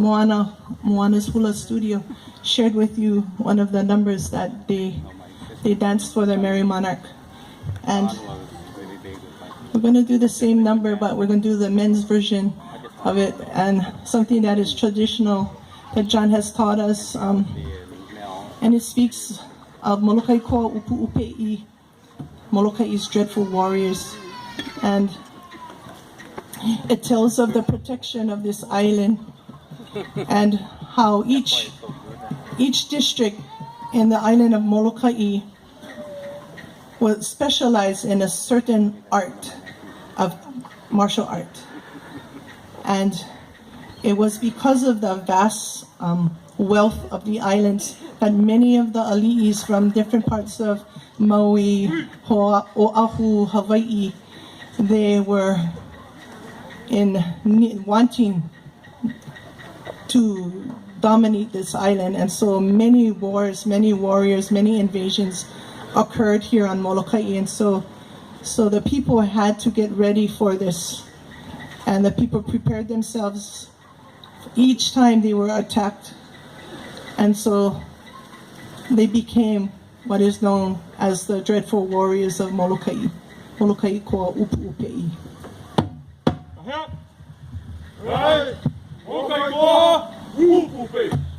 Moana, Moana's Hula Studio, shared with you one of the numbers that they, they danced for the Merrie Monarch. And we're going to do the same number, but we're going to do the men's version of it and something that is traditional that John has taught us. Um, and it speaks of Molokai Koa Upu'upe'i, Molokai's dreadful warriors. And it tells of the protection of this island and how each each district in the island of Molokai was specialized in a certain art of martial art. And it was because of the vast um, wealth of the islands that many of the ali'is from different parts of Maui, Oahu, Hawaii, they were in wanting to dominate this island. And so many wars, many warriors, many invasions occurred here on Molokai. And so, so the people had to get ready for this. And the people prepared themselves each time they were attacked. And so they became what is known as the dreadful warriors of Molokai, Molokai Koa Upu'upe'i. Right. Molokai Koa Upu'upe'i.